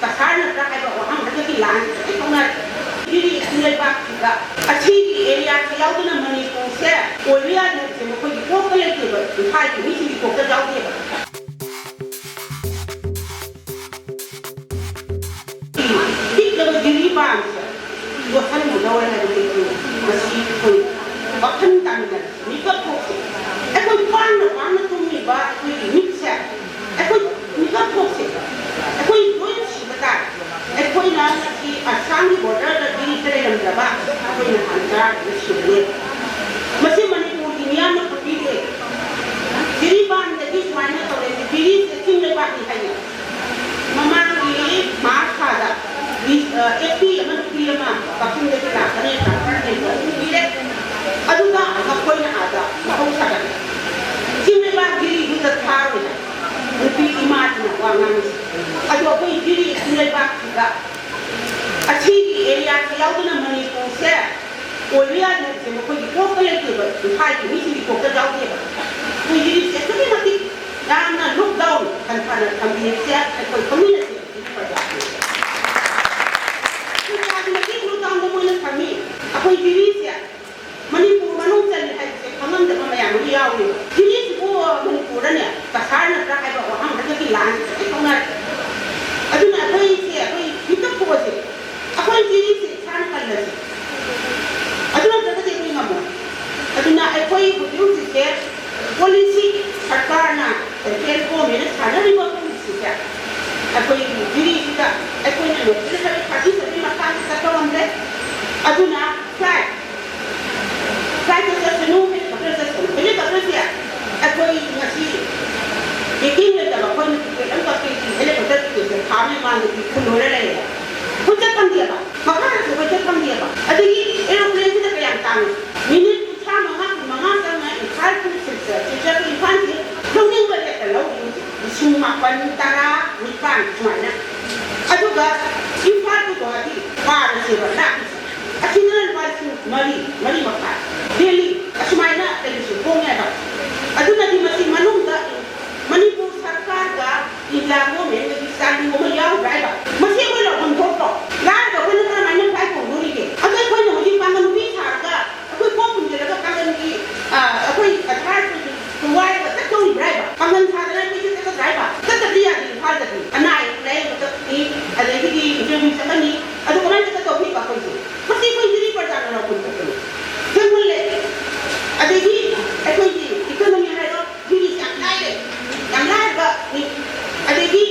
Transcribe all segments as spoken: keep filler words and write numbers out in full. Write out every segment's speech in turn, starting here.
ꯀꯁꯥꯔ ꯅꯠꯇ꯭ꯔꯥ ꯍꯥꯏꯕ ꯋꯥꯍꯪ ꯑꯗꯨꯒꯤ ꯂꯥꯟꯁꯦ ꯂꯣꯏ ꯇꯧꯅꯔꯦ꯫ ꯁꯤꯒꯤ ꯂꯩꯕꯥꯛꯁꯤꯗ ꯑꯁꯤꯒꯤ ꯑꯦꯔꯤꯌꯥꯁꯤ ꯌꯥꯎꯗꯅ ꯃꯅꯤꯄꯨꯔꯁꯦ ꯑꯣꯏꯕ ꯌꯥꯗꯦ ꯍꯥꯏꯕꯁꯦ ꯃꯈꯣꯏꯒꯤ ꯀꯣꯛꯇ ꯂꯩꯇꯦꯕ꯫ ꯏꯝꯐꯥꯜꯒꯤ ꯃꯤꯁꯤꯡꯒꯤ ꯀꯣꯛꯇ ꯌꯥꯎꯗꯦꯕ꯫ ꯄꯤꯛꯂꯕ ꯖꯤꯔꯤꯕꯥꯝꯁꯦ ꯌꯣꯠꯁꯟꯒꯗꯧꯔꯦ ꯍꯥꯏꯕꯁꯦ ꯑꯩꯈꯣꯏ ꯉꯁꯤ ꯑꯩꯈꯣꯏ ꯋꯥꯈꯜ ꯇꯥꯃꯤꯟꯅꯔꯁꯤ꯫ ꯃꯤꯀꯞ ꯊꯣꯛꯁꯤ꯫ ꯑꯩꯈꯣꯏ ꯄꯥꯡꯅ ꯄꯥꯡꯅ ꯇꯨꯝꯃꯤꯕ ꯑꯩꯈꯣꯏꯒꯤ ꯃꯤꯠꯁꯦ ꯑꯩꯈꯣꯏ ꯃꯤꯀꯞ ꯊꯣꯛꯁꯤ꯫ ꯑꯩꯈꯣꯏ ꯂꯣꯏꯅ ꯁꯤꯕ ꯇꯥꯔꯦ꯫ ꯑꯩꯈꯣꯏꯅ ꯉꯁꯤ ꯑꯁꯥꯝꯒꯤ ꯕꯣꯔꯗꯔꯗ ꯖꯤꯔꯤꯗ ꯂꯩꯔꯝꯗ꯭ꯔꯕ ꯑꯩꯈꯣꯏ ꯅꯍꯥꯟ ꯇꯔꯥꯗ ꯁꯤꯔꯅꯤ꯫ ꯃꯁꯤ ꯃꯅꯤꯄꯨꯔꯒꯤ ꯃꯤꯌꯥꯝꯅ ꯈꯪꯕꯤꯗꯦ꯫ ꯖꯤꯔꯤꯕꯥꯝꯗꯒꯤ ꯁꯨꯃꯥꯏꯅ ꯇꯧꯔꯦ, ꯖꯤꯔꯤꯁꯦ ꯆꯤꯡ ꯂꯩꯕꯥꯛꯅꯤ ꯍꯥꯏꯌꯦ꯫ ꯃꯃꯥꯡꯒꯤ ꯃꯥꯔꯆ ꯊꯥꯗ ꯃꯤ, ꯑ, ꯑꯦ ꯄꯤ ꯑꯃ ꯅꯨꯄꯤ ꯑꯃ ꯀꯛꯆꯤꯡꯗꯒꯤ ꯂꯥꯛꯀꯅꯤ, ꯗꯥꯛꯇꯔ ꯍꯦꯟꯕ ꯑꯗꯨ ꯄꯤꯔꯦ꯫ ꯑꯗꯨꯒ ꯃꯈꯣꯏꯅ ꯑꯥꯗ ꯃꯍꯧꯁꯥꯒ ꯆꯤꯡ ꯂꯩꯕꯥꯛ ꯖꯤꯔꯤꯗꯨꯗ ꯊꯥꯔꯣꯏ ꯍꯥꯏ꯫ ꯅꯨꯄꯤ ꯏꯃꯥꯁꯤꯅ ꯋꯥ ꯉꯥꯡꯉꯤꯁꯦ꯫ ꯑꯗꯣ ꯑꯩꯈꯣꯏ ꯖꯤꯔꯤ ꯆꯤꯡ ꯂꯩꯕꯥꯛꯁꯤꯗ ꯑꯁꯤꯒꯤ ꯑꯦꯔꯤꯌꯥꯁꯤ ꯌꯥꯎꯗꯅ ꯃꯅꯤꯄꯨꯔꯁꯦ ꯑꯣꯏꯕ ꯌꯥꯗꯦ ꯍꯥꯏꯕꯁꯦ ꯃꯈꯣꯏꯒꯤ ꯀꯣꯛꯇ ꯂꯩꯇꯦꯕ, ꯏꯝꯐꯥꯜꯒꯤ ꯃꯤꯁꯤꯡꯒꯤ ꯀꯣꯛꯇ ꯌꯥꯎꯗꯦꯕ꯫ ꯑꯩꯈꯣꯏ ꯖꯤꯔꯤꯁꯦ ꯑꯗꯨꯛꯀꯤ ꯃꯇꯤꯛ ꯌꯥꯝꯅ ꯂꯨꯛ ꯗꯥꯎꯟ ꯍꯟꯊꯅ ꯊꯝꯕꯤꯔꯤꯁꯦ ꯑꯩꯈꯣꯏ ꯈꯪꯃꯤꯟꯅꯁꯦ꯫ ꯄ꯭ꯔꯖꯥꯁꯤꯡꯁꯦ꯫ ꯄ꯭ꯔꯖꯥꯒꯤ ꯃꯇꯦꯡ ꯂꯧꯗꯥꯡꯗ ꯃꯣꯏꯅ ꯊꯝꯃꯤ꯫ ꯑꯩꯈꯣꯏ ꯖꯤꯔꯤꯁꯦ ꯃꯅꯤꯄꯨꯔ ꯃꯅꯨꯡ ꯆꯜꯂꯤ ꯍꯥꯏꯕꯁꯦ ꯈꯪꯉꯝꯗꯕ ꯃꯌꯥꯝ ꯑꯃ ꯌꯥꯎꯔꯤꯕ꯫ ꯖꯤꯔꯤꯁꯤꯕꯨ ꯃꯅꯤꯄꯨꯔꯗꯅꯦ ꯀꯁꯥꯔ ꯅꯠꯇ꯭ꯔꯥ ꯍꯥꯏꯕ ꯋꯥꯍꯪ ꯍꯟꯗꯛꯀꯤ ꯂꯥꯟꯁꯤꯗ ꯂꯣꯏ ꯇꯧꯅꯔꯦ꯫ ꯑꯗꯨꯅ ꯑꯩꯈꯣꯏꯁꯦ, ꯑꯩꯈꯣꯏ ꯃꯤꯀꯞ ꯊꯣꯛꯑꯁꯦ꯫ ꯑꯩꯈꯣꯏ ꯖꯤꯔꯤꯁꯦ ꯏꯁꯥꯅ ꯀꯜꯂꯁꯦ꯫ ꯑꯗꯨ ꯅꯠꯇ꯭ꯔꯒꯗꯤ ꯑꯩꯈꯣꯏ ꯉꯝꯃꯣꯏ꯫ ꯑꯗꯨꯅ ꯑꯩꯈꯣꯏ ꯍꯧꯖꯤꯛ ꯍꯧꯖꯤꯛꯁꯦ ꯄꯣꯂꯤꯁꯤ ꯁꯔꯀꯥꯔꯅ, ꯁꯦꯟꯇ꯭ꯔꯦꯜ ꯒꯣꯔꯃꯦꯟꯅ ꯁꯥꯟꯅꯔꯤꯕ ꯄꯣꯂꯤꯁꯤꯁꯦ ꯑꯩꯈꯣꯏ ꯖꯤꯔꯤꯁꯤꯗ ꯑꯩꯈꯣꯏꯅ ꯅꯦꯁꯅꯦꯜ ꯍꯥꯏꯋꯦ ꯊꯥꯔꯇꯤ ꯁꯚꯦꯟ ꯃꯈꯥꯗ ꯆꯠꯄ ꯉꯝꯗ꯭ꯔꯦ꯫ ꯑꯗꯨꯅ ꯐ꯭ꯂꯥꯏꯠ, ꯐ꯭ꯂꯥꯏꯠꯇ ꯆꯠꯁꯅꯨ, ꯍꯦꯂꯤꯀꯣꯞꯇꯔ ꯆꯠꯁꯅꯨ꯫ ꯍꯦꯂꯤꯀꯣꯞꯇꯔꯁꯦ ꯑꯩꯈꯣꯏ ꯉꯁꯤ ꯄꯦꯀꯤꯡ ꯂꯩꯇꯕ, ꯑꯩꯈꯣꯏꯅ ꯇꯤꯀꯦꯠ ꯑꯃ ꯀꯛꯀꯦ, ꯍꯦꯂꯤꯀꯣꯞꯇꯔ ꯇꯤꯀꯦꯠꯁꯦ ꯊꯥ ꯑꯃꯒꯤ ꯃꯃꯥꯡꯗꯒꯤ ꯐꯨꯜ ꯑꯣꯏꯔ ꯂꯩꯔꯦ꯫ ꯑꯩꯈꯣꯏ ꯆꯠ ꯐꯪꯗꯦꯕ, ꯃꯈꯥꯗꯁꯨ ꯑꯩꯈꯣꯏ ꯆꯠ ꯐꯪꯗꯦꯕ꯫ ꯑꯗꯒꯤ ꯑꯦꯔꯣꯄ꯭ꯂꯦꯟꯁꯤꯗ ꯀꯌꯥꯝ ꯇꯥꯡꯉꯤ? ꯃꯤꯅꯤꯠ ꯀꯨꯟꯊ꯭ꯔꯥ ꯃꯉꯥ, ꯀꯨꯟ ꯃꯉꯥ ꯆꯪꯉꯦ ꯏꯝꯐꯥꯜ ꯇꯨ ꯁꯤꯜꯆꯔ, ꯁꯤꯜꯆꯔ ꯇꯨ ꯏꯝꯐꯥꯜꯁꯦ ꯂꯧꯅꯤꯡꯕ ꯔꯦꯠꯇ ꯂꯧꯔꯤ ꯍꯧꯖꯤꯛ꯫ ꯂꯤꯁꯤꯡ ꯃꯥꯄꯟ, ꯇꯔꯥ, ꯅꯤꯄꯥꯟ ꯁꯨꯃꯥꯏꯅ꯫ ꯑꯗꯨꯒ ꯏꯝꯐꯥꯜ ꯇꯨ ꯒꯨꯋꯥꯍꯥꯇꯤ ꯄꯥꯔꯁꯦꯕ ꯂꯥꯛꯏꯁꯦ꯫ ꯑꯁꯤꯗꯅ ꯂꯨꯄꯥ ꯂꯤꯁꯤꯡ ꯃꯔꯤ, ꯃꯔꯤ ꯃꯈꯥꯏ꯫ ꯗꯦꯜꯂꯤ ꯑꯁꯨꯃꯥꯏꯅ ꯂꯩꯕꯁꯨ ꯍꯣꯡꯉꯦꯕ꯫ ꯑꯗꯨꯅꯗꯤ ꯃꯁꯤ ꯃꯅꯨꯡꯗ ꯃꯅꯤꯄꯨꯔ ꯁꯔꯀꯥꯔꯒ ꯏꯟꯗꯤꯌꯥ ꯒꯣꯔꯃꯦꯟꯒꯒꯤ ꯆꯥꯂꯨ ꯑꯃ ꯌꯥꯎꯕ꯭ꯔꯥ ꯍꯥꯏꯕ? ꯑꯗꯒꯤꯗꯤ ꯏꯟꯇꯔꯚ꯭ꯌꯨ ꯆꯠꯀꯅꯤ꯫ ꯑꯗꯨ ꯀꯃꯥꯏꯅ ꯆꯠꯀꯗꯧꯕ ꯑꯩꯈꯣꯏꯁꯦ? ꯃꯁꯤ ꯑꯩꯈꯣꯏ ꯗꯤꯂꯤ ꯄ꯭ꯔꯖꯥꯅ ꯂꯧꯐꯝ ꯊꯣꯛꯄꯅꯤ꯫ ꯆꯪꯍꯜꯂꯦ꯫ ꯑꯗꯒꯤ ꯑꯩꯈꯣꯏꯒꯤ ꯏꯀꯣꯅꯣꯃꯤ ꯍꯥꯏꯔꯣ, ꯗꯤꯂꯤꯁꯦ ꯌꯥꯝ ꯂꯥꯏꯔꯦ, ꯌꯥꯝ ꯂꯥꯏꯔꯕꯅꯤ꯫ ꯑꯗꯒꯤ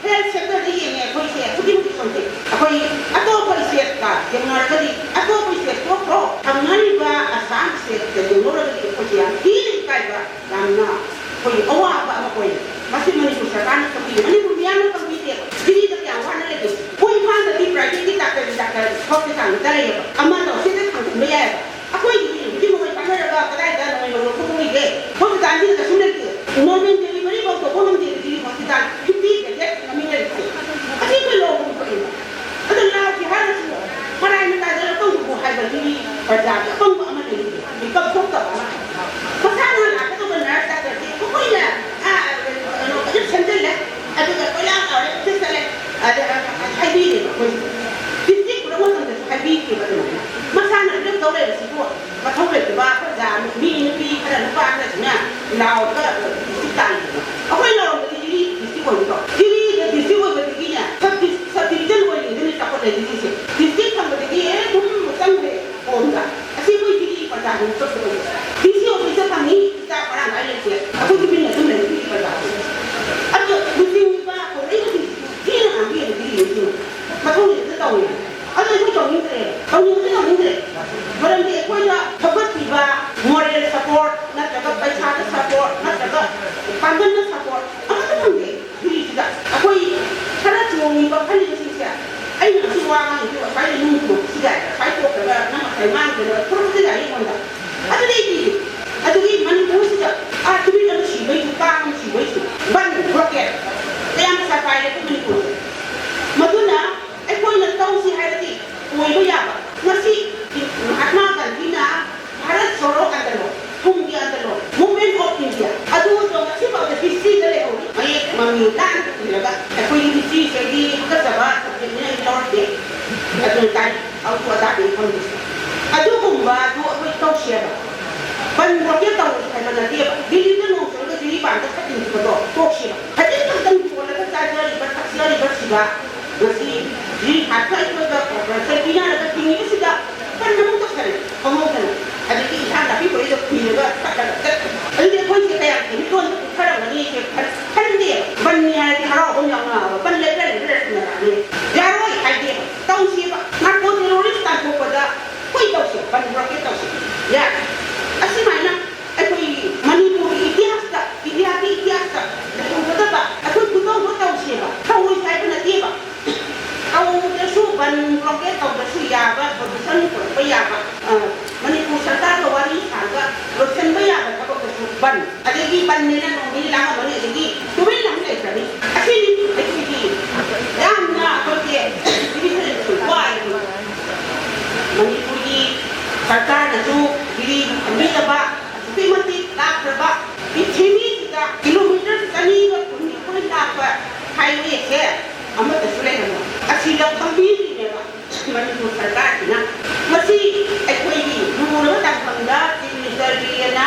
ꯍꯦꯜꯊ ꯁꯦꯛꯇꯔꯗ ꯌꯦꯡꯉꯦ ꯑꯩꯈꯣꯏꯁꯦ ꯑꯗꯨꯛꯀꯤ ꯃꯇꯤꯛ ꯁꯣꯟꯊꯩ꯫ ꯑꯩꯈꯣꯏ ꯑꯇꯣꯞꯄ ꯁ꯭ꯇꯦꯠꯀ ꯌꯦꯡꯅꯔꯒꯗꯤ, ꯑꯇꯣꯞꯄ ꯁ꯭ꯇꯦꯠ ꯇꯣꯛꯈ꯭ꯔꯣ, ꯊꯪꯅꯔꯤꯕ ꯑꯁꯥꯝ ꯁ꯭ꯇꯦꯠꯀ ꯌꯦꯡꯅꯔꯨꯔꯒꯗꯤ ꯑꯩꯈꯣꯏꯁꯦ ꯌꯥꯝ ꯊꯤꯅ ꯏꯀꯥꯏꯕ, ꯌꯥꯝꯅ ꯑꯩꯈꯣꯏꯒꯤ ꯑꯋꯥꯕ ꯑꯃ ꯑꯣꯏꯔꯦ꯫ ꯃꯁꯤ ꯃꯅꯤꯄꯨꯔ ꯁꯔꯀꯥꯔꯅ ꯈꯪꯕꯤꯗꯦ, ꯃꯅꯤꯄꯨꯔ ꯃꯤꯌꯥꯝꯅ ꯈꯪꯕꯤꯗꯦ꯫ ꯗꯤꯜꯂꯤꯗ ꯀꯌꯥꯝ ꯋꯥꯅ ꯂꯩꯒꯦ? ꯑꯩꯈꯣꯏ ꯏꯝꯐꯥꯜꯗꯗꯤ ꯄ꯭ꯔꯥꯏꯚꯦꯠꯀꯤ ꯗꯥꯛꯇꯔꯒꯤ ꯗꯥꯛꯇꯔ ꯍꯣꯁꯄꯤꯇꯥꯜ ꯑꯃꯇ ꯂꯩꯌꯦꯕ꯫ ꯑꯃ ꯇꯧꯔꯁꯤꯗ ꯊꯥꯡꯖꯤꯟꯕ ꯌꯥꯏꯌꯦꯕ꯫ ꯑꯩꯈꯣꯏꯒꯤꯗꯤ ꯍꯧꯖꯤꯛ ꯃꯈꯣꯏ ꯇꯥꯟꯅꯔꯒ ꯀꯗꯥꯏꯗ ꯅꯣꯡꯃꯩ ꯃꯔꯨ ꯐꯨꯝꯃꯨꯔꯤꯒꯦ? ꯍꯣꯁꯄꯤꯇꯥꯜꯁꯤꯗ ꯀꯩꯁꯨ ꯂꯩꯇꯦ꯫ ꯅꯣꯔꯃꯦꯜ ꯗꯦꯂꯤꯚꯔꯤ ꯐꯥꯎ ꯇꯧꯕ ꯉꯝꯗꯦ ꯗꯤꯜꯂꯤ ꯍꯣꯁꯄꯤꯇꯥꯜ ꯐꯤꯐꯇꯤ ꯕꯦꯗꯦꯠ ꯃꯃꯤꯡ ꯂꯩꯔꯤꯁꯦ꯫ ꯑꯁꯤ ꯑꯩꯈꯣꯏ ꯂꯧꯕ ꯐꯩ꯫ ꯑꯗꯣ ꯂꯥꯎꯒꯦ ꯍꯥꯏꯔꯁꯨ ꯃꯔꯥꯏꯅ ꯇꯥꯖꯔ ꯇꯧꯕꯕꯨ ꯍꯥꯏꯕ ꯗꯤꯜꯂꯤ ꯄ꯭ꯔꯖꯥꯒꯤ ꯑꯄꯪꯕ ꯑꯃ ꯂꯩꯔꯤꯁꯦ꯫ ꯃꯤꯀꯞ ꯊꯣꯛꯇꯕ ꯑꯃ꯫ ꯃꯁꯥꯅ ꯂꯥꯛꯀꯗꯧꯕ ꯅꯔꯁ ꯗꯥꯛꯇꯔꯁꯦ ꯑꯩꯈꯣꯏꯅ, ꯑꯥ, ꯀꯩꯅꯣ, ꯀꯩꯅꯣ ꯁꯦꯝꯖꯤꯜꯂꯦ꯫ ꯑꯗꯨꯒ ꯀꯣꯏꯂꯥ ꯂꯥꯎꯔꯦ, ꯑꯣꯐꯤꯁ ꯆꯠꯂꯦ꯫ ꯑꯗ, ꯑ, ꯍꯥꯏꯕꯤꯔꯦꯕ ꯑꯩꯈꯣꯏꯁꯦ꯫ ꯗꯤꯁꯇ꯭ꯔꯤꯛ ꯄꯨꯔꯛꯄ ꯃꯇꯝꯗꯁꯨ ꯍꯥꯏꯕꯤꯗꯦꯕ ꯑꯗꯨꯃꯥꯏꯅ꯫ ꯃꯁꯥꯅ ꯐꯤꯂꯝ ꯇꯧ ꯂꯩꯕꯁꯤꯕꯨ ꯃꯊꯧ ꯂꯩꯇꯕ ꯑꯩꯈꯣꯏ ꯑꯣꯖꯥ ꯃꯤ ꯅꯨꯄꯤ ꯈꯔ ꯅꯨꯄꯥ ꯈꯔꯁꯤꯅ ꯂꯥꯎꯔꯒ ꯗꯤꯁꯇ꯭ꯔꯤꯛ ꯇꯥꯜꯂꯤꯕꯅꯤ꯫ ꯑꯩꯈꯣꯏ ꯂꯥꯎꯔꯝꯕꯗꯤ ꯖꯤꯔꯤ ꯗꯤꯁꯇ꯭ꯔꯤꯛ ꯑꯣꯏꯕꯗꯣ꯫ ꯖꯤꯔꯤꯗ ꯗꯤꯁꯇ꯭ꯔꯤꯛ ꯑꯣꯏꯕꯗꯒꯤꯅꯦ ꯁꯕ ꯗꯤꯁ-, ꯁꯕ ꯗꯤꯕꯤꯖꯟ ꯑꯣꯏꯔꯤꯉꯩꯗꯅꯦ ꯆꯥꯎꯈꯠꯂꯛꯏꯁꯦ꯫ ꯗꯤꯁꯇ꯭ꯔꯤꯛ ꯊꯝꯕꯗꯒꯤ ꯑꯗꯨꯝ ꯆꯪꯈ꯭ꯔꯦ ꯐꯣꯝꯗ꯫ ꯑꯁꯤ ꯑꯩꯈꯣꯏ ꯖꯤꯔꯤ ꯄ꯭ꯔꯖꯥꯒꯤ ꯃꯤꯇꯣꯞꯇ ꯑꯣꯏꯕ꯫ ꯗꯤ ꯁꯤ ꯑꯣꯐꯤꯁꯇ ꯐꯪꯉꯤ, ꯍꯤꯗꯥꯛ ꯃꯔꯥꯡ ꯀꯥꯏ ꯂꯩꯇꯦ꯫ ꯑꯩꯈꯣꯏ ꯇꯨꯃꯤꯟꯅ ꯑꯗꯨꯝ ꯂꯩ ꯖꯤꯔꯤ ꯄ꯭ꯔꯖꯥ꯫ ꯑꯗꯣ ꯂꯨꯆꯤꯡꯕ ꯍꯧꯔꯛꯏꯕꯁꯤꯡꯁꯤꯁꯨ ꯊꯤꯅ ꯉꯥꯡꯕꯤꯔꯦ ꯖꯤꯔꯤ ꯃꯤꯁꯤꯡꯅ꯫ ꯃꯊꯧ ꯂꯩꯇꯅ ꯇꯧꯔꯤꯅꯦ꯫ ꯑꯗꯣ ꯑꯩꯈꯣꯏ ꯇꯧꯅꯤꯡꯗ꯭ꯔꯦ, ꯇꯧꯅꯤꯡꯕꯗꯤ ꯇꯧꯅꯤꯡꯗ꯭ꯔꯦ꯫ ꯃꯔꯝꯗꯤ ꯑꯩꯈꯣꯏꯅ ꯊꯧꯒꯠꯄꯤꯕ moral support ꯅꯠꯇ꯭ꯔꯒ ꯄꯩꯁꯥꯗ support ꯅꯠꯇ꯭ꯔꯒ ꯄꯥꯡꯒꯜꯗ support ꯑꯃꯠꯇ ꯐꯪꯗꯦ꯫ ꯖꯤꯔꯤꯁꯤꯗ ꯑꯩꯈꯣꯏ ꯈꯔ ꯆꯣꯡꯉꯤꯕ ꯈꯜꯂꯤꯕꯁꯤꯡꯁꯦ, ꯑꯩꯅ ꯉꯁꯤ ꯋꯥ ꯉꯥꯡꯉꯤꯁꯤ ꯉꯁꯥꯏ ꯅꯨꯡ ꯊꯣꯛꯄꯁꯤꯗ ꯉꯁꯥꯏ ꯊꯣꯛꯈ꯭ꯔꯒ ꯅꯪ ꯉꯁꯥꯏ ꯉꯥꯡꯗꯅ ꯊꯣꯛꯂꯛꯄꯗ ꯌꯥꯏ ꯑꯩꯉꯣꯟꯗ꯫ ꯑꯗꯨꯗꯤ ꯑꯩꯗꯤ ꯑꯗꯨꯒꯤ ꯃꯅꯤꯄꯨꯔꯁꯤꯗ ꯑꯥꯔꯊꯀ꯭ꯋꯦꯛ ꯑꯃ ꯁꯤꯕꯩꯁꯨ, ꯀꯥꯡ ꯑꯃ ꯁꯤꯕꯩꯁꯨ, ꯕꯟ, ꯕ꯭ꯂꯣꯀꯦꯠ ꯀꯌꯥꯝ ꯄꯩꯁꯥ ꯄꯥꯏꯔꯦ ꯑꯩꯈꯣꯏ ꯃꯅꯤꯄꯨꯔꯁꯦ꯫ ꯃꯗꯨꯅ ꯑꯩꯈꯣꯏꯅ ꯇꯧꯁꯤ ꯍꯥꯏꯔꯗꯤ ꯑꯣꯏꯕ ꯌꯥꯕ꯫ ꯉꯁꯤ ꯃꯍꯥꯠꯃꯥ ꯒꯥꯟꯙꯤꯅ ꯚꯥꯔꯠ ꯆꯣꯔꯣ ꯑꯟꯗꯣꯂꯟ, ꯊꯨꯝꯒꯤ ꯑꯟꯗꯣꯂꯟ, Movement of India, ꯑꯗꯨꯗꯣ ꯉꯁꯤꯐꯥꯎꯗ ꯍꯤꯁꯇ꯭ꯔꯤꯗ ꯂꯩꯍꯧꯔꯤ꯫ ꯃꯌꯦꯛ ꯃꯃꯤ ꯂꯥꯟ ꯏꯔꯒ ꯑꯩꯈꯣꯏꯒꯤ ꯍꯤꯁꯇ꯭ꯔꯤꯁꯤꯗꯤ ꯍꯥꯀꯠꯆꯕ ꯁꯕꯖꯦꯛꯅꯤꯅ ꯑꯩ ꯂꯧꯔꯛꯇꯦ꯫ ꯑꯗꯨꯅ ꯇꯥꯏ, ꯑꯗꯨ ꯑꯗꯥꯗꯤ ꯈꯪꯗꯦ꯫ ꯑꯗꯨꯒꯨꯝꯕꯗꯨ ꯑꯩꯈꯣꯏ ꯇꯧꯁꯦꯕ꯫ ꯕꯟ ꯕ꯭ꯂꯣꯀꯦꯠ ꯇꯧꯔꯁꯨ ꯍꯥꯏꯕ ꯅꯠꯇꯦꯕ꯫ ꯗꯤꯜꯂꯤꯗ ꯅꯣꯡ ꯆꯨꯔꯒ ꯖꯤꯔꯤꯕꯥꯝꯗ ꯊꯠꯅꯤꯡꯕꯗꯣ ꯇꯣꯛꯁꯦꯕ꯫ ꯈꯖꯤꯛ ꯈꯛꯇꯪ ꯌꯣꯜꯂꯒ ꯆꯥꯖꯔꯤꯕ, ꯊꯛꯆꯔꯤꯕ, ꯁꯤꯕ ꯉꯁꯤ ꯖꯤ ꯍꯥꯠꯄ ꯑꯩꯈꯣꯏꯒ ꯀꯣꯔꯄꯣꯔꯦꯁꯟ ꯄꯤꯅꯔꯒ ꯊꯤꯡꯉꯤꯕꯁꯤꯗ ꯐꯟ ꯑꯃꯨꯛ ꯇꯧꯁꯜꯂꯦ ꯈꯪꯍꯧꯗꯅ꯫ ꯑꯗꯒꯤ ꯏꯟꯁꯥꯡ ꯅꯥꯄꯤ ꯄꯨꯔꯛꯏꯗꯣ ꯊꯤꯔꯒ ꯆꯠꯂꯒ ꯆꯠꯈꯤ꯫ ꯑꯗꯨꯗꯤ ꯑꯩꯈꯣꯏꯁꯦ ꯀꯌꯥ ꯁꯦꯟꯃꯤꯠꯂꯣꯟꯗ ꯄꯨꯊꯔꯝꯒꯅꯤ ꯁꯦ ꯈꯟ-, ꯈꯟꯗꯦꯕ꯫ ꯕꯟꯅꯤ ꯍꯥꯏꯔꯗꯤ ꯍꯔꯥꯎꯕ ꯑꯃ ꯌꯥꯎꯅꯕ, ꯕꯟ ꯂꯩꯕ꯭ꯔꯥ ꯂꯩꯕ꯭ꯔꯥ ꯂꯩꯕ꯭ꯔꯥ ꯌꯥꯔꯣꯏ ꯍꯥꯏꯗꯦꯕ꯫ ꯇꯧꯁꯦꯕ꯫ ꯅꯥꯔꯀꯣ ꯇꯦꯔꯣꯔꯤꯁ ꯇꯥꯟꯊꯣꯛꯄꯗ ꯑꯩꯈꯣꯏ ꯇꯧꯁꯦ, ꯕꯟ ꯕ꯭ꯂꯣꯀꯦꯠ ꯇꯧꯁꯦ꯫ ꯌꯥꯏ꯫ ꯑꯁꯨꯃꯥꯏꯅ ꯑꯩꯈꯣꯏꯒꯤ ꯃꯅꯤꯄꯨꯔꯒꯤ ꯏꯇꯤꯍꯥꯁꯇ, ꯏꯟꯗꯤꯌꯥꯒꯤ ꯏꯇꯤꯍꯥꯁꯇ ꯂꯩꯍꯧꯒꯗꯕ ꯑꯩꯈꯣꯏ ꯈꯨꯗꯧꯗꯣ ꯇꯧꯁꯦꯕ꯫ ꯇꯧꯔꯣꯏ ꯍꯥꯏꯕ ꯅꯠꯇꯦꯕ꯫ ꯇꯧꯗ꯭ꯔꯁꯨ, ꯕꯟ ꯕ꯭ꯂꯣꯀꯦꯠ ꯇꯧꯗ꯭ꯔꯁꯨ ꯌꯥꯕ, ꯁꯣꯂꯨꯁꯟ ꯄꯨꯔꯛꯄ ꯌꯥꯕ, ꯑ, ꯃꯅꯤꯄꯨꯔ ꯁꯔꯀꯥꯔꯒ ꯋꯥꯔꯤ ꯁꯥꯔꯒ ꯂꯣꯏꯁꯤꯟꯕ ꯌꯥꯕ ꯊꯕꯛꯇꯁꯨ ꯕꯟ꯫ ꯑꯗꯒꯤ ꯕꯟꯅꯦꯅ ꯅꯣꯡ ꯅꯤꯅꯤ ꯂꯥꯡꯉꯝꯃꯅꯤ, ꯑꯗꯒꯤ ꯇꯨꯃꯤꯟꯅ ꯑꯃꯨꯛ ꯂꯩꯈ꯭ꯔꯅꯤ꯫ ꯑꯁꯤꯅꯤ ꯑꯩꯈꯣꯏꯒꯤ ꯌꯥꯝꯅ ꯑꯩꯈꯣꯏꯒꯤ ꯗꯤꯚꯤꯖꯟꯁꯨ ꯋꯥꯏ꯫ ꯃꯅꯤꯄꯨꯔꯒꯤ ꯁꯔꯀꯥꯔꯅꯁꯨ ꯗꯤꯜꯂꯤꯕꯨ ꯈꯟꯕꯤꯗꯕ, ꯑꯁꯨꯛꯀꯤ ꯃꯇꯤꯛ ꯂꯥꯞꯈ꯭ꯔꯕ ꯄ꯭ꯔꯤꯊꯤꯕꯤꯁꯤꯗ ꯀꯤꯂꯣꯃꯤꯇꯔ ꯆꯅꯤꯒ ꯀꯨꯟꯅꯤꯊꯣꯏ ꯂꯥꯞꯄ ꯍꯥꯏꯋꯦꯁꯦ ꯑꯃꯠꯇꯁꯨ ꯂꯩꯔꯝꯃꯣꯏ꯫ ꯑꯁꯤꯗ ꯈꯪꯕꯤꯔꯤꯅꯦꯕ ꯃꯅꯤꯄꯨꯔ ꯁꯔꯀꯥꯔꯁꯤꯅ꯫ ꯃꯁꯤ ꯑꯩꯈꯣꯏꯒꯤ ꯂꯨꯔꯕ ꯇꯥꯡꯐꯝꯗ ꯆꯤꯐ ꯃꯤꯅꯤꯁꯇꯔꯒꯤꯅ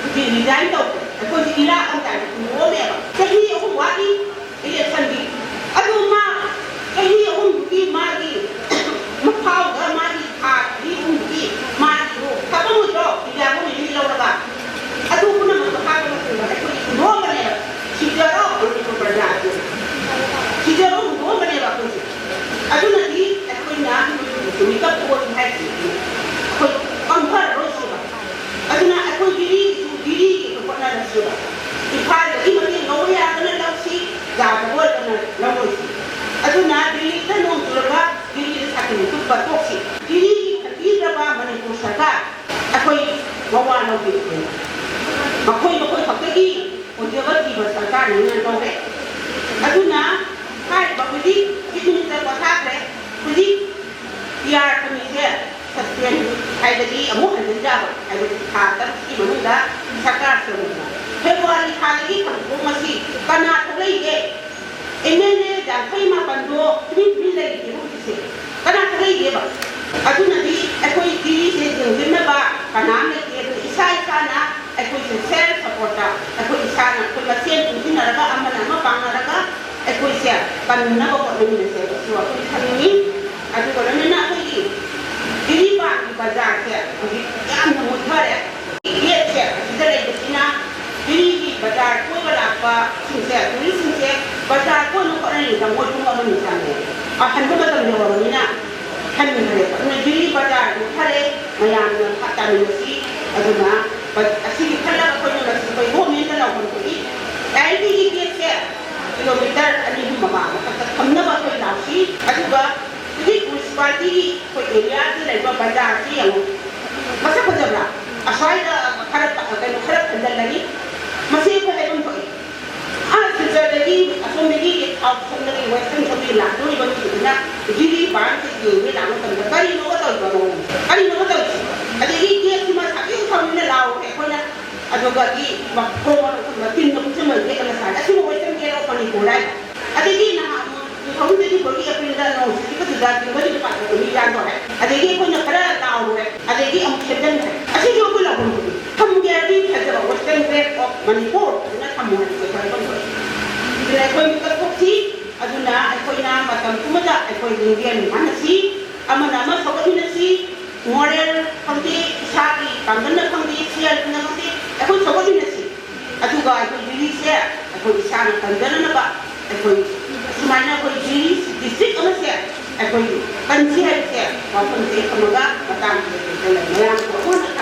ꯍꯧꯖꯤꯛ ꯔꯤꯖꯥꯏꯟ ꯇꯧꯈ꯭ꯔꯦ꯫ ꯑꯩꯈꯣꯏꯁꯤ ꯏꯔꯥꯛ ꯑꯃ ꯇꯥꯏꯅ ꯈꯨꯝꯃꯣꯛꯑꯝꯃꯦꯕ꯫ ꯆꯍꯤ ꯑꯍꯨꯝ ꯋꯥꯠꯂꯤ ꯏꯂꯦꯛꯁꯟꯒꯤ꯫ ꯑꯗꯨ ꯃꯥ ꯆꯍꯤ ꯑꯍꯨꯝꯗꯨꯒꯤ ꯃꯥꯒꯤ ꯃꯐꯥꯎꯗ ꯃꯥꯒꯤ ꯊꯥ ꯑꯅꯤ ꯑꯍꯨꯝꯗꯨꯒꯤ ꯃꯥꯒꯤ ꯊꯕꯛ ꯑꯣꯏꯗ꯭ꯔꯣ? ꯏꯟꯗꯤꯌꯥ ꯒꯣꯔꯃꯦꯟꯒꯤ ꯂꯧꯔꯒ ꯑꯗꯨ ꯄꯨꯝꯅꯃꯛꯇꯣ ꯍꯥꯠꯄ ꯃꯇꯝꯗ ꯑꯩꯈꯣꯏꯒꯤ ꯍꯨꯟꯗꯣꯛꯑꯝꯕꯅꯦꯕ꯫ ꯁꯤꯖꯔꯣ ꯃꯅꯤꯄꯨꯔ ꯄ꯭ꯔꯖꯥꯁꯦ꯫ ꯁꯤꯖꯔꯣ ꯍꯨꯟꯗꯣꯛꯑꯝꯕꯅꯦꯕ ꯑꯩꯈꯣꯏꯁꯦ꯫ ꯑꯗꯨꯅꯗꯤ ꯑꯩꯈꯣꯏꯅ ꯃꯤꯀꯞ ꯊꯣꯛꯑꯁꯤ ꯍꯥꯏꯁꯦ ꯑꯩꯈꯣꯏ ꯄꯪꯊꯔꯔꯣꯏꯁꯦꯕ꯫ ꯑꯗꯨꯅ ꯑꯩꯈꯣꯏ ꯗꯤꯜꯂꯤꯒꯤꯁꯨ ꯗꯤꯜꯂꯤꯒꯤ ꯍꯣꯠꯅꯔꯁꯦꯕ꯫ ꯏꯝꯐꯥꯜꯗꯒꯤ ꯃꯇꯦꯡ ꯂꯧꯕ ꯌꯥꯔꯒꯅ ꯂꯧꯁꯤ, ꯌꯥꯗꯕ ꯑꯣꯏꯔꯒꯅ ꯂꯧꯔꯣꯏꯁꯤ꯫ ꯑꯗꯨꯅ ꯗꯤꯜꯂꯤꯗ ꯅꯣꯡ ꯆꯨꯔꯒ ꯗꯤꯜꯂꯤꯗ ꯁꯥꯇꯤꯟ ꯇꯨꯞꯄ ꯇꯣꯛꯁꯤ꯫ ꯗꯤꯜꯂꯤꯒꯤ ꯈꯟꯕꯤꯗ꯭ꯔꯕ ꯃꯅꯤꯄꯨꯔ ꯁꯔꯀꯥꯔ ꯑꯩꯈꯣꯏ ꯃꯋꯥ ꯂꯧꯕꯤꯔꯣꯏ꯫ ꯃꯈꯣꯏ ꯃꯈꯣꯏ ꯈꯛꯇꯒꯤ ꯑꯣꯏꯖꯕ ꯊꯤꯕ ꯁꯔꯀꯥꯔꯅꯤꯅ ꯂꯧꯔꯦ꯫ ꯑꯗꯨꯅ ꯍꯥꯏꯔꯤꯕ ꯍꯧꯖꯤꯛ ꯆꯤꯐ ꯃꯤꯅꯤꯁꯇꯔ ꯄꯣꯊꯥꯈ꯭ꯔꯦ, ꯍꯧꯖꯤꯛ ꯄꯤ ꯑꯥꯔ ꯀꯃꯤꯇꯤꯁꯦ ꯁꯁꯄꯦꯟ ꯍꯥꯏꯕꯗꯤ ꯑꯃꯨꯛ ꯍꯟꯖꯤꯟ ꯌꯥꯕ ꯍꯥꯏꯕꯗꯤ ꯊꯥ ꯇꯔꯨꯛꯀꯤ ꯃꯅꯨꯡꯗ ꯁꯔꯀꯥꯔ ꯁꯦꯝꯒꯗꯕ꯫ ꯐꯦꯕ꯭ꯔꯨꯋꯥꯔꯤ ꯊꯥꯗꯒꯤ ꯍꯧꯗꯣꯛ ꯉꯁꯤ ꯀꯅꯥ ꯊꯣꯛꯂꯛꯏꯒꯦ? ꯑꯦꯝ ꯑꯦꯜ ꯑꯦ ꯌꯥꯡꯈꯩ ꯃꯥꯄꯟꯗꯣ ꯇꯨꯃꯤꯟ ꯇꯨꯃꯤꯟ ꯂꯩꯔꯤꯁꯤꯕꯨ ꯍꯧꯖꯤꯛꯁꯦ ꯀꯅꯥ ꯊꯣꯛꯂꯛꯏꯒꯦꯕ? ꯑꯗꯨꯅꯗꯤ ꯑꯩꯈꯣꯏ ꯗꯤꯜꯂꯤꯁꯦ ꯌꯦꯡꯁꯤꯟꯅꯕ ꯀꯅꯥꯝ ꯂꯩꯇꯦ꯫ ꯑꯗꯨꯅ ꯏꯁꯥ ꯏꯁꯥꯅ ꯑꯩꯈꯣꯏꯁꯦ ꯁꯦꯜꯐ ꯁꯄꯣꯔꯠꯇ ꯑꯩꯈꯣꯏ ꯏꯁꯥꯅ ꯑꯩꯈꯣꯏ ꯃꯁꯦꯟ ꯄꯨꯟꯁꯤꯟꯅꯔꯒ ꯑꯃꯅ ꯑꯃ ꯄꯥꯡꯅꯔꯒ ꯑꯩꯈꯣꯏꯁꯦ ꯀꯟꯅꯕ ꯍꯣꯠꯅꯃꯤꯟꯅꯁꯦ ꯍꯥꯏꯕꯁꯤ ꯋꯥꯐꯝ ꯊꯝꯅꯤꯡꯉꯤ꯫ ꯑꯗꯨꯒ ꯂꯣꯏꯅꯅ ꯑꯩꯈꯣꯏꯒꯤ ꯖꯤꯔꯤꯕꯥꯝꯒꯤ ꯕꯖꯥꯔꯁꯦ ꯍꯧꯖꯤꯛ ꯌꯥꯝꯅ ꯃꯨꯠꯊꯔꯦ꯫ ꯒꯦꯠꯁꯦ ꯑꯁꯤꯗ ꯂꯩꯕꯁꯤꯅ ꯖꯤꯔꯤꯒꯤ ꯕꯖꯥꯔ ꯀꯣꯏꯕ ꯂꯥꯛꯄꯁꯤꯡꯁꯦ, ꯇꯨꯔꯤꯁꯁꯤꯡꯁꯦ ꯕꯖꯥꯔ ꯀꯣꯏꯅ ꯍꯣꯠꯅꯔꯤꯉꯩꯗ ꯃꯣꯏ ꯄꯨꯡ ꯑꯃꯅꯤ ꯆꯪꯉꯦ꯫ ꯑꯍꯟꯕ ꯃꯇꯝ ꯌꯧꯔꯕꯅꯤꯅ ꯍꯟꯈ꯭ꯔꯦ꯫ ꯑꯗꯨꯅ ꯖꯤꯔꯤ ꯕꯖꯥꯔ ꯃꯨꯠꯊꯔꯦ, ꯃꯌꯥꯝꯅ ꯐꯠ ꯇꯥꯃꯤꯟꯅꯁꯤ꯫ ꯑꯗꯨꯅ ꯕ-, ꯑꯁꯤꯒꯤ ꯈꯜꯂꯒ ꯑꯩꯈꯣꯏꯅ ꯉꯁꯤ ꯑꯩꯈꯣꯏ ꯒꯣꯔꯃꯦꯟꯗ ꯂꯥꯎꯐꯝ ꯊꯣꯛꯏ꯫ ꯑꯦꯜ ꯄꯤꯒꯤ ꯒꯦꯠꯁꯦ ꯀꯤꯂꯣꯃꯤꯇꯔ ꯑꯅꯤ ꯑꯍꯨꯝ ꯃꯃꯥꯡ ꯃꯊꯛꯇ ꯊꯝꯅꯕ ꯑꯩꯈꯣꯏ ꯂꯥꯛꯁꯤ꯫ ꯑꯗꯨꯒ ꯍꯧꯖꯤꯛ ꯃ꯭ꯌꯨꯅꯤꯁꯤꯄꯥꯂꯤꯇꯤꯒꯤ ꯑꯩꯈꯣꯏ ꯑꯦꯔꯤꯌꯥꯁꯤ ꯂꯩꯕ ꯕꯖꯥꯔꯁꯤ ꯌꯦꯡꯉꯨ, ꯃꯁꯛ ꯐꯖꯕ꯭ꯔꯥ? ꯑꯁ꯭ꯋꯥꯏꯗ ꯈꯔ ꯀ-, ꯀꯩꯅꯣ ꯈꯔ ꯈꯟꯖꯜꯂꯅꯤ꯫ ꯃꯁꯤ ꯑꯩꯈꯣꯏ ꯍꯥꯏꯐꯝ ꯊꯣꯛꯏ꯫ ꯑꯥ ꯁꯤꯜꯆꯔꯗꯒꯤ, ꯑꯁꯣꯝꯗꯒꯤ, ꯑꯥꯎꯠ ꯁꯣꯝꯗꯒꯤ, ꯋꯦꯁꯇꯔꯟ ꯁꯣꯝꯗꯒꯤ ꯂꯥꯛꯇꯣꯔꯤꯕ ꯃꯤꯁꯤꯡꯁꯤꯅ ꯖꯤꯔꯤ ꯕꯥꯟꯁꯦ ꯌꯦꯡꯒꯦ ꯂꯥꯛꯄ ꯃꯇꯝꯗ ꯀꯔꯤꯅꯣꯕ ꯇꯧꯔꯤꯕ ꯃꯑꯣꯡꯁꯦ? ꯀꯔꯤꯅꯣꯕ ꯇꯧꯔꯤꯁꯦ? ꯑꯗꯒꯤ ꯒꯦꯠꯁꯤꯃ ꯁꯥꯊꯤꯅ ꯁꯥꯎꯅꯤꯅ ꯂꯥꯎꯔꯦ ꯑꯩꯈꯣꯏꯅ꯫ ꯑꯗꯨꯒꯗꯤ ꯃꯈꯣꯡ ꯃꯈꯨꯠ ꯃꯇꯤꯟ ꯃꯈꯨꯠꯁꯦ ꯃꯩ ꯌꯦꯛꯑꯒ ꯁꯥꯔꯦ꯫ ꯑꯁꯤꯕꯨ ꯋꯦꯁꯇꯔꯟ ꯒꯦꯠ ꯑꯣꯐ ꯃꯅꯤꯄꯨꯔ ꯍꯥꯏ꯫ ꯑꯗꯒꯤ ꯅꯍꯥꯟ ꯇꯨ ꯊꯥꯎꯖꯟ ꯇ꯭ꯋꯦꯟꯇꯤ ꯐꯣꯔꯒꯤ ꯑꯦꯄ꯭ꯔꯤꯜꯗ ꯅꯣꯡ ꯁꯤꯠꯈꯤꯕꯗꯨꯗ ꯇꯤꯡꯒꯔꯤꯗꯨ ꯄꯥꯊꯣꯛꯄ ꯃꯤ ꯌꯥꯟꯗꯣꯔꯦ꯫ ꯑꯗꯒꯤ ꯑꯩꯈꯣꯏꯅ ꯈꯔ ꯂꯥꯎꯔꯦ꯫ ꯑꯗꯒꯤ ꯑꯃꯨꯛ ꯁꯦꯝꯖꯤꯟꯈ꯭ꯔꯦ꯫ ꯑꯁꯤꯁꯨ ꯑꯩꯈꯣꯏ ꯂꯥꯎꯐꯝ ꯊꯣꯛꯏ꯫ ꯊꯝꯒꯦ ꯍꯥꯏꯔꯗꯤ ꯐꯖꯕ Western Gate of Manipur ꯑꯗꯨꯅ ꯊꯝꯃꯣ ꯍꯥꯏꯕꯁꯦ ꯑꯩꯈꯣꯏ ꯍꯥꯏꯐꯝ ꯊꯣꯛꯏ꯫ ꯑꯗꯨꯅ ꯑꯩꯈꯣꯏ ꯃꯤꯀꯞ ꯊꯣꯛꯁꯤ꯫ ꯑꯗꯨꯅ ꯑꯩꯈꯣꯏꯅ ꯃꯇꯝ ꯄꯨꯝꯕꯗ ꯑꯩꯈꯣꯏ ꯂꯤꯡꯖꯦꯜ ꯃꯥꯟꯅꯁꯤ꯫ ꯑꯃꯅ ꯑꯃ ꯁꯧꯒꯠꯃꯤꯟꯅꯁꯤ꯫ ꯃꯣꯔꯦꯜ ꯈꯪꯗꯦ, ꯏꯁꯥꯒꯤ ꯄꯥꯡꯒꯜꯅ ꯈꯪꯗꯦ, ꯁꯦꯜꯅ ꯈꯪꯗꯦ, ꯑꯩꯈꯣꯏ ꯁꯧꯒꯠꯃꯤꯟꯅꯁꯤ꯫ ꯑꯗꯨꯒ ꯑꯩꯈꯣꯏ ꯖꯤꯔꯤꯁꯦ ꯑꯩꯈꯣꯏ ꯏꯁꯥꯅ ꯀꯟꯖꯅꯅꯕ ꯑꯩꯈꯣꯏ ꯁꯨꯃꯥꯏꯅ ꯑꯩꯈꯣꯏ ꯖꯤꯔꯤ ꯗꯤꯁꯇ꯭ꯔꯤꯛ ꯑꯃꯁꯦ ꯑꯩꯈꯣꯏ ꯀꯟꯁꯤ ꯍꯥꯏꯕꯁꯦ ꯋꯥꯐꯝꯁꯦ ꯊꯝꯃꯒ ꯃꯇꯥꯡ ꯑꯁꯤꯗ ꯃꯌꯥꯝ ꯑꯃꯨꯛ ꯍꯟꯅ